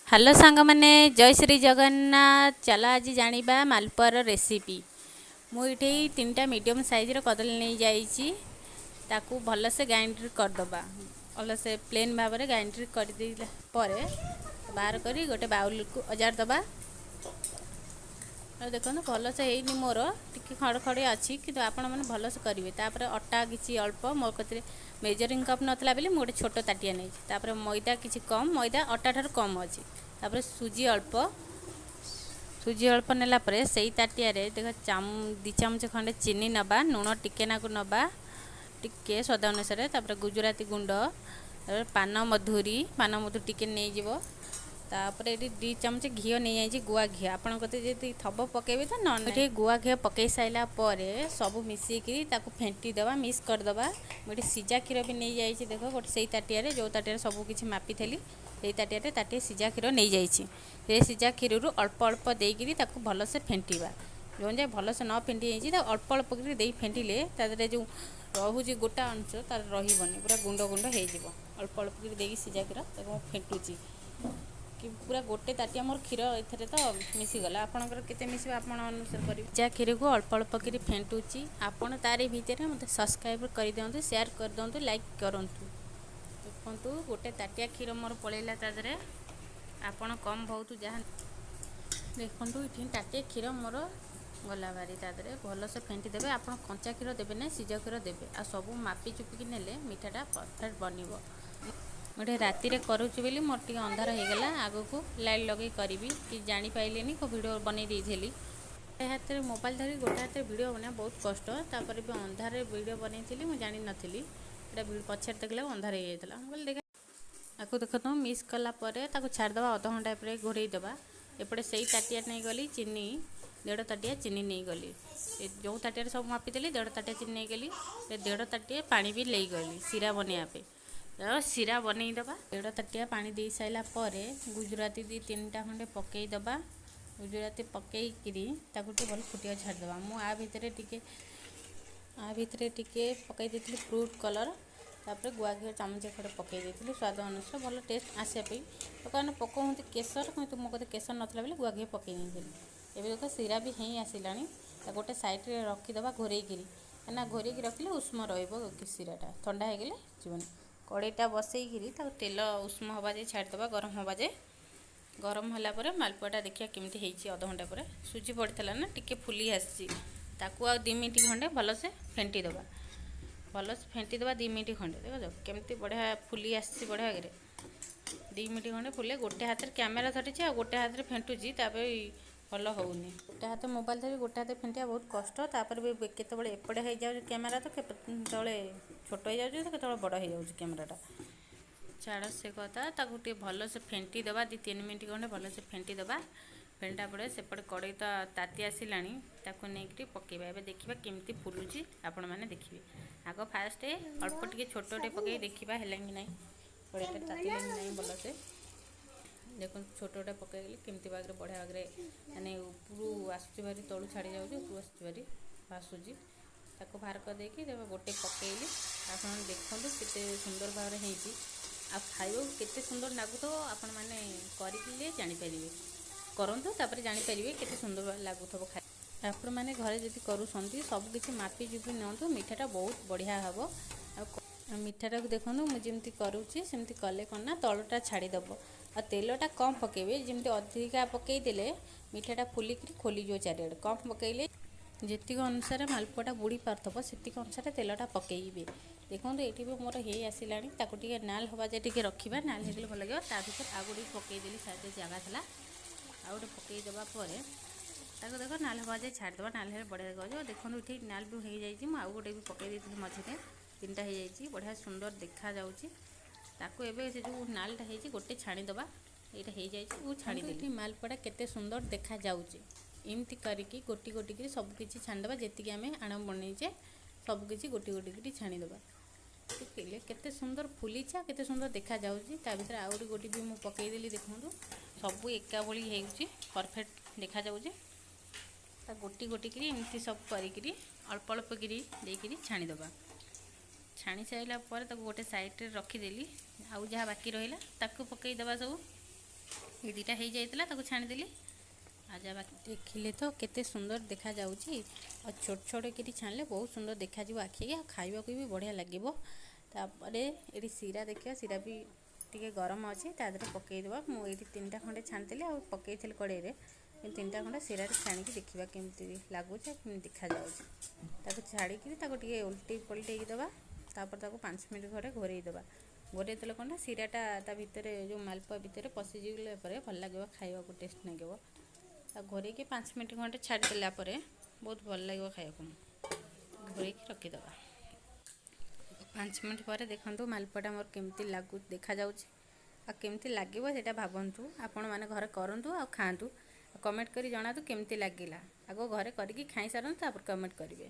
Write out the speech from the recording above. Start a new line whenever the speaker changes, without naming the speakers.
Hello ସାଙ୍ଗମାନେ, ଜୟ ଶ୍ରୀ ଜଗନ୍ନାଥ। ଚାଲ ଆଜି ଜାଣିବା ମାଲପୁଆର ରେସିପି। ମୁଁ ଏଠି ତିନିଟା ମିଡ଼ିୟମ୍ ସାଇଜ୍ର କଦଳୀ ନେଇଯାଇଛି। ତାକୁ ଭଲସେ ଗ୍ରାଇଣ୍ଡର କରିଦେବା। ଭଲସେ ପ୍ଲେନ୍ ଭାବରେ ଗ୍ରାଇଣ୍ଡର କରିଦେଲା ପରେ ବାହାର କରି ଗୋଟେ ବାଉଲକୁ ଅଜାଡ଼ି ଦେବା। ଆଉ ଦେଖନ୍ତୁ, ଭଲସେ ହେଇନି ମୋର, ଟିକେ ଖଡ଼ ଖଡ଼ିଆ ଅଛି, କିନ୍ତୁ ଆପଣମାନେ ଭଲସେ କରିବେ। ତାପରେ ଅଟା କିଛି ଅଳ୍ପ। ମୋ କତିରେ ମେଜରିଂ କପ୍ ନଥିଲା ବୋଲି ମୁଁ ଗୋଟେ ଛୋଟ ତାଟିଆ ନେଇଛି। ତାପରେ ମଇଦା କିଛି କମ୍, ମଇଦା ଅଟା ଠାରୁ କମ୍ ଅଛି। ତାପରେ ସୁଜି ଅଳ୍ପ। ସୁଜି ଅଳ୍ପ ନେଲା ପରେ ସେଇ ତାଟିଆରେ ଦେଖ 2 ଚାମଚ ଖଣ୍ଡେ ଚିନି ନେବା, ଲୁଣ ଟିକେ ନାକୁ ନେବା, ଟିକେ ସ୍ୱାଦ ଅନୁସାରେ। ତାପରେ ଗୁଜୁରାତି ଗୁଣ୍ଡ, ତାପରେ ପାନ ମଧୁରୀ, ପାନ ମଧୁରୀ ଟିକେ ନେଇଯିବ। ତାପରେ ଏଠି 2 ଚାମଚ ଘିଅ ନେଇଯାଇଛି, ଗୁଆ ଘିଅ। ଆପଣଙ୍କ କତିରେ ଯଦି ଥବ ପକାଇବେ ତ ନ ଏଠି ଗୁଆ ଘିଅ ପକାଇ ସାରିଲା ପରେ ସବୁ ମିଶିକିରି ତାକୁ ଫେଣ୍ଟି ଦେବା, ମିକ୍ସ କରିଦେବା। ମୁଁ ଏଠି ସିଝା କ୍ଷୀର ବି ନେଇଯାଇଛି। ଦେଖ, ଗୋଟେ ସେଇ ତାଟିଆରେ, ଯେଉଁ ତାଟିଆରେ ସବୁ କିଛି ମାପିଥିଲି, ସେଇ ତାଟିଆରେ ତାଟିଏ ସିଝା କ୍ଷୀର ନେଇଯାଇଛି। ସେ ସିଝା କ୍ଷୀରରୁ ଅଳ୍ପ ଅଳ୍ପ ଦେଇକିରି ତାକୁ ଭଲସେ ଫେଣ୍ଟିବା। ଯେଉଁ ଯାଏ ଭଲସେ ନ ଫେଣ୍ଟି ହେଇଛି, ତାକୁ ଅଳ୍ପ ଅଳ୍ପ କରି ଦେଇ ଫେଣ୍ଟିଲେ ତା ଦେହରେ ଯେଉଁ ରହୁଛି ଗୋଟା ଅଂଶ ତାର ରହିବନି, ପୁରା ଗୁଣ୍ଡ ଗୁଣ୍ଡ ହେଇଯିବ। ଅଳ୍ପ ଅଳ୍ପ କରି ଦେଇକି ସିଝା କ୍ଷୀର ତାକୁ ମୁଁ ଫେଣ୍ଟୁଛି କି ପୁରା ଗୋଟେ ତାଟିଆ ମୋର କ୍ଷୀର ଏଥିରେ ତ ମିଶିଗଲା। ଆପଣଙ୍କର କେତେ ମିଶିବ, ଆପଣ ଅନୁସାରେ କରିବେ। ସିଝା କ୍ଷୀରକୁ ଅଳ୍ପ ଅଳ୍ପ କରି ଫେଣ୍ଟୁଛି। ଆପଣ ତାରି ଭିତରେ ମୋତେ ସବସ୍କ୍ରାଇବ୍ କରିଦିଅନ୍ତୁ, ସେୟାର କରିଦିଅନ୍ତୁ, ଲାଇକ୍ କରନ୍ତୁ। ଦେଖନ୍ତୁ, ଗୋଟେ ତାଟିଆ କ୍ଷୀର ମୋର ପଳେଇଲା ତା ଦେହରେ। ଆପଣ କମ୍ ବହୁତ ଯାହା। ଦେଖନ୍ତୁ, ଏଠି ତାଟିଏ କ୍ଷୀର ମୋର ଗଲା ଭାରି ତା ଦେହରେ। ଭଲସେ ଫେଣ୍ଟି ଦେବେ। ଆପଣ କଞ୍ଚା କ୍ଷୀର ଦେବେ ନା, ସିଝା କ୍ଷୀର ଦେବେ। ଆଉ ସବୁ ମାପି ଚୁପିକି ନେଲେ ମିଠାଟା ପରଫେକ୍ଟ ବନିବ। ମୁଁ ଏଠି ରାତିରେ କରୁଛି ବୋଲି ମୋର ଟିକେ ଅନ୍ଧାର ହେଇଗଲା। ଆଗକୁ ଲାଇଟ୍ ଲଗେଇ କରିବି କି ଜାଣିପାରିଲିନି, କେଉଁ ଭିଡ଼ିଓ ବନେଇ ଦେଇଥିଲି। ଗୋଟେ ହାତରେ ମୋବାଇଲ ଧରି ଗୋଟେ ହାତରେ ଭିଡ଼ିଓ ବନେଇବା ବହୁତ କଷ୍ଟ। ତାପରେ ବି ଅନ୍ଧାରରେ ଭିଡ଼ିଓ ବନେଇଥିଲି, ମୁଁ ଜାଣିନଥିଲି। ଏଇଟା ପଛରେ ଦେଖିଲା ଅନ୍ଧାର ହେଇଯାଇଥିଲା। ମୁଁ କହିଲି ଦେଖ ଆକୁ। ଦେଖନ୍ତୁ, ମିକ୍ସ କଲା ପରେ ତାକୁ ଛାଡ଼ିଦେବା, ଅଧଘଣ୍ଟା ପରେ ଘୋଡ଼େଇ ଦେବା। ଏପଟେ ସେଇ ତାଟିଆ ନେଇଗଲି ଚିନି, ଦେଢ଼ ତାଟିଆ ଚିନି ନେଇଗଲି। ଯେଉଁ ତାଟିଆରେ ସବୁ ମାପିଥିଲି, ଦେଢ଼ ତାଟିଆ ଚିନି ନେଇଗଲି। ଦେଢ଼ ତାଟିଆ ପାଣି ବି ନେଇଗଲି ଶିରା ବନେଇବା ପାଇଁ। ଶିରା ବନେଇଦେବା। ଦେଢ଼ ତାଟିଆ ପାଣି ଦେଇ ସାରିଲା ପରେ ଗୁଜୁରାତି ଦୁଇ ତିନିଟା ଖଣ୍ଡେ ପକାଇଦେବା। ଗୁଜୁରାତି ପକାଇକିରି ତାକୁ ଟିକେ ଭଲ ଫୁଟିବାକୁ ଛାଡ଼ିଦେବା। ମୁଁ ଆ ଭିତରେ ଟିକେ ପକାଇ ଦେଇଥିଲି ଫ୍ରୁଟ୍ କଲର୍। ତାପରେ ଗୁଆ ଘିଅ ଚାମଚ ଖଣ୍ଡେ ପକାଇ ଦେଇଥିଲି ସ୍ୱାଦ ଅନୁସାରେ, ଭଲ ଟେଷ୍ଟ ଆସିବା ପାଇଁ। ଲୋକମାନେ ପକାଉଛନ୍ତି କେଶର, କିନ୍ତୁ ମୋ କତିରେ କେଶର ନଥିଲା ବୋଲି ଗୁଆ ଘିଅ ପକାଇ ଦେଇଥିଲି। ଏବେ ଦେଖ, ଶିରା ବି ହେଇ ଆସିଲାଣି। ତାକୁ ଗୋଟେ ସାଇଡ଼୍ରେ ରଖିଦେବା ଘୋରେଇକିରି, କାହିଁକିନା ଘୋରେଇକି ରଖିଲେ ଉଷ୍ମ ରହିବ ଶିରାଟା, ଥଣ୍ଡା ହେଇଗଲେ ଯିବନି। କଡ଼େଇଟା ବସେଇକିରି ତାକୁ ତେଲ ଉଷ୍ମ ହେବା ଯାଏ ଛାଡ଼ିଦେବା, ଗରମ ହେବା ଯାଏ। ଗରମ ହେଲା ପରେ ମାଲପୁଆଟା ଦେଖିବା କେମିତି ହେଇଛି। ଅଧଘଣ୍ଟା ପରେ ସୁଜି ପଡ଼ିଥିଲା ନା, ଟିକେ ଫୁଲି ଆସିଛି। ତାକୁ ଆଉ 2 ମିନିଟ୍ ଖଣ୍ଡେ ଭଲସେ ଫେଣ୍ଟି ଦେବା। ଭଲସେ ଫେଣ୍ଟି ଦେବା 2 ମିନିଟ୍ ଖଣ୍ଡେ। ଦେଖ କେମିତି ବଢ଼ିଆ ଫୁଲି ଆସିଛି, ବଢ଼ିଆ ଆଗରେ 2 ମିନିଟ୍ ଖଣ୍ଡେ ଫୁଲେ। ଗୋଟେ ହାତରେ କ୍ୟାମେରା ଧରିଛି ଆଉ ଗୋଟେ ହାତରେ ଫେଣ୍ଟୁଛି, ତାପରେ ଭଲ ହେଉନି। ଗୋଟେ ହାତ ମୋବାଇଲ ଧରି ଗୋଟେ ହାତରେ ଫେଣ୍ଟିବା ବହୁତ କଷ୍ଟ। ତାପରେ ବି କେତେବେଳେ ଏପଟେ ହେଇଯାଉଛି କ୍ୟାମେରା ତ କେତେବେଳେ ଛୋଟ ହେଇଯାଉଛି ତ କେତେବେଳେ ବଡ଼ ହେଇଯାଉଛି କ୍ୟାମେରାଟା। ଛାଡ଼ ସେ କଥା, ତାକୁ ଟିକେ ଭଲସେ ଫେଣ୍ଟି ଦେବା। 2-3 ମିନିଟ୍ ଖଣ୍ଡେ ଭଲସେ ଫେଣ୍ଟି ଦେବା। ଫେଣ୍ଟା ପରେ ସେପଟେ କଡ଼େଇ ତ ତାତି ଆସିଲାଣି, ତାକୁ ନେଇକିରି ପକାଇବା। ଏବେ ଦେଖିବା କେମିତି ଫୁଲୁଛି, ଆପଣମାନେ ଦେଖିବେ। ଆଗ ଫାଷ୍ଟ ଅଳ୍ପ ଟିକେ ଛୋଟଟେ ପକାଇ ଦେଖିବା ହେଲା କି ନାହିଁ, କଡ଼େଇଟା ତାତିଲା କି ନାହିଁ ଭଲସେ। ଦେଖନ୍ତୁ, ଛୋଟଟା ପକାଇଲେ କେମିତି ବାଗରେ, ବଢ଼ିଆ ବାଗରେ ମାନେ ଉପରୁ ଆସୁଛି ଭାରି, ତଳୁ ଛାଡ଼ି ଯାଉଛି, ଉପରୁ ଆସୁଛି ଭାରି, ଭାସୁଛି। ତାକୁ ବାହାର କରିଦେଇକି ତେବେ ଗୋଟେ ପକାଇଲି। ଆପଣ ଦେଖନ୍ତୁ କେତେ ସୁନ୍ଦର ଭାବରେ ହେଇଛି ଆଉ ଖାଇବାକୁ କେତେ ସୁନ୍ଦର ଲାଗୁଥିବ। ଆପଣମାନେ କରିଥିଲେ ଜାଣିପାରିବେ, କରନ୍ତୁ, ତାପରେ ଜାଣିପାରିବେ କେତେ ସୁନ୍ଦର ଲାଗୁଥିବ ଖାଇ। ଆପଣମାନେ ଘରେ ଯଦି କରୁଛନ୍ତି, ସବୁକିଛି ମାପି ଚୁପି ନିଅନ୍ତୁ, ମିଠାଟା ବହୁତ ବଢ଼ିଆ ହେବ। ଆଉ ମିଠାଟାକୁ ଦେଖନ୍ତୁ, ମୁଁ ଯେମିତି କରୁଛି ସେମିତି କଲେ କ'ଣ ନା ତଳଟା ଛାଡ଼ିଦେବ। ଆଉ ତେଲଟା କମ୍ ପକାଇବେ। ଯେମିତି ଅଧିକା ପକାଇଦେଲେ ମିଠାଟା ଫୁଲିକିରି ଖୋଲିଯିବ ଚାରିଆଡ଼େ। କମ୍ ପକାଇଲେ ଯେତିକି ଅନୁସାରେ ମାଲପୁଆଟା ବୁଡ଼ି ପାରୁଥିବ, ସେତିକି ଅନୁସାରେ ତେଲଟା ପକାଇବେ। ଦେଖନ୍ତୁ, ଏଇଠି ବି ମୋର ହେଇ ଆସିଲାଣି। ତାକୁ ଟିକେ ନାଲ ହେବା ଯାଏ ଟିକେ ରଖିବା। ନାଲ ହେଇଗଲେ ଭଲ ଲାଗିବ। ତା ଭିତରେ ଆଉ ଗୋଟେ ପକାଇଦେଲି, ସାଇଡ଼ରେ ଜାଗା ଥିଲା। ଆଉ ଗୋଟେ ପକାଇ ଦେବା ପରେ ତାକୁ ଦେଖ ନାଲ ହେବା ଯାଏ ଛାଡ଼ିଦେବା। ନାଲ ହେଲେ ବଢ଼ିଆ ଦେଖାଯିବ। ଦେଖନ୍ତୁ, ଏଠି ନାଲ ବି ହେଇଯାଇଛି। ମୁଁ ଆଉ ଗୋଟେ ବି ପକାଇ ଦେଇଥିଲି ମଝିରେ, ତିନିଟା ହେଇଯାଇଛି। ବଢ଼ିଆ ସୁନ୍ଦର ଦେଖାଯାଉଛି। ତାକୁ ଏବେ ସେ ଯେଉଁ ନାଲଟା ହେଇଛି, ଗୋଟେ ଛାଣିଦେବା। ଏଇଟା ହେଇଯାଇଛି, ମୁଁ ଛାଣିଦେଲି। ମାଲପୁଆଟା କେତେ ସୁନ୍ଦର ଦେଖାଯାଉଛି। ଏମିତି କରିକି ଗୋଟି ଗୋଟି କରି ସବୁକିଛି ଛାଣିଦେବା। ଯେତିକି ଆମେ ଆଣ ବନେଇଛେ, ସବୁକିଛି ଗୋଟି ଗୋଟି କରି ଛାଣିଦେବା। ଦେଖିଲେ କେତେ ସୁନ୍ଦର ଫୁଲିଛି ଆଉ କେତେ ସୁନ୍ଦର ଦେଖାଯାଉଛି। ତା ଭିତରେ ଆଉ ଗୋଟେ ଗୋଟି ବି ମୁଁ ପକାଇଦେଲି। ଦେଖନ୍ତୁ, ସବୁ ଏକା ଭଳି ହେଉଛି, ପରଫେକ୍ଟ ଦେଖାଯାଉଛି। ତା ଗୋଟି ଗୋଟି କରି ଏମିତି ସବୁ କରିକିରି ଅଳ୍ପ ଅଳ୍ପ କରି ଦେଇକିରି ଛାଣିଦେବା। ଛାଣି ସାରିଲା ପରେ ତାକୁ ଗୋଟେ ସାଇଡ଼ରେ ରଖିଦେଲି। ଆଉ ଯାହା ବାକି ରହିଲା, ତାକୁ ପକାଇଦେବା ସବୁ। ଏ 2ଟା ହେଇଯାଇଥିଲା, ତାକୁ ଛାଣିଦେଲି। ଆଉ ଯାହା ବାକି ଦେଖିଲେ ତ କେତେ ସୁନ୍ଦର ଦେଖାଯାଉଛି। ଆଉ ଛୋଟ ଛୋଟ କରି ଛାଣିଲେ ବହୁତ ସୁନ୍ଦର ଦେଖାଯିବ ଆଖିକି, ଆଉ ଖାଇବାକୁ ବି ବଢ଼ିଆ ଲାଗିବ। ତାପରେ ଏଠି ଶିରା ଦେଖିବା, ଶିରା ବି ଟିକେ ଗରମ ଅଛି, ତା ଦେହରେ ପକାଇଦେବା। ମୁଁ ଏଇଠି 3ଟା ଖଣ୍ଡେ ଛାଣିଥିଲି ଆଉ ପକାଇଥିଲି କଡ଼େଇରେ। 3ଟା ଖଣ୍ଡେ ଶିରାରେ ଛାଣିକି ଦେଖିବା କେମିତି ଲାଗୁଛି ଆଉ କେମିତି ଦେଖାଯାଉଛି। ତାକୁ ଛାଡ଼ିକିରି ତାକୁ ଟିକେ ଓଲଟେଇ ପଲଟେଇକି ଦେବା। ତାପରେ ତାକୁ 5 ମିନିଟ୍ ଖଣ୍ଡେ ଘୋରେଇ ଦେବା। ଘୋରେଇ ଦେଲେ କ'ଣ ନା ଶିରାଟା ତା ଭିତରେ, ଯେଉଁ ମାଲପୁଆ ଭିତରେ ପଶିଯିଲା ପରେ ଭଲ ଲାଗିବ ଖାଇବାକୁ, ଟେଷ୍ଟ ଲାଗିବ। ତାକୁ ଘୋରେଇକି 5 ମିନିଟ୍ ଖଣ୍ଡେ ଛାଡ଼ିଦେଲା ପରେ ବହୁତ ଭଲ ଲାଗିବ ଖାଇବାକୁ। ଘୋରେଇକି ରଖିଦେବା। 5 ମିନିଟ୍ ପରେ ଦେଖନ୍ତୁ ମାଲପୁଆଟା ମୋର କେମିତି ଲାଗୁ ଦେଖାଯାଉଛି ଆଉ କେମିତି ଲାଗିବ ସେଇଟା ଭାବନ୍ତୁ। ଆପଣମାନେ ଘରେ କରନ୍ତୁ ଆଉ ଖାଆନ୍ତୁ, କମେଣ୍ଟ କରି ଜଣାନ୍ତୁ କେମିତି ଲାଗିଲା। ଆଗ ଘରେ କରିକି ଖାଇସାରନ୍ତୁ, ତାପରେ କମେଣ୍ଟ କରିବେ।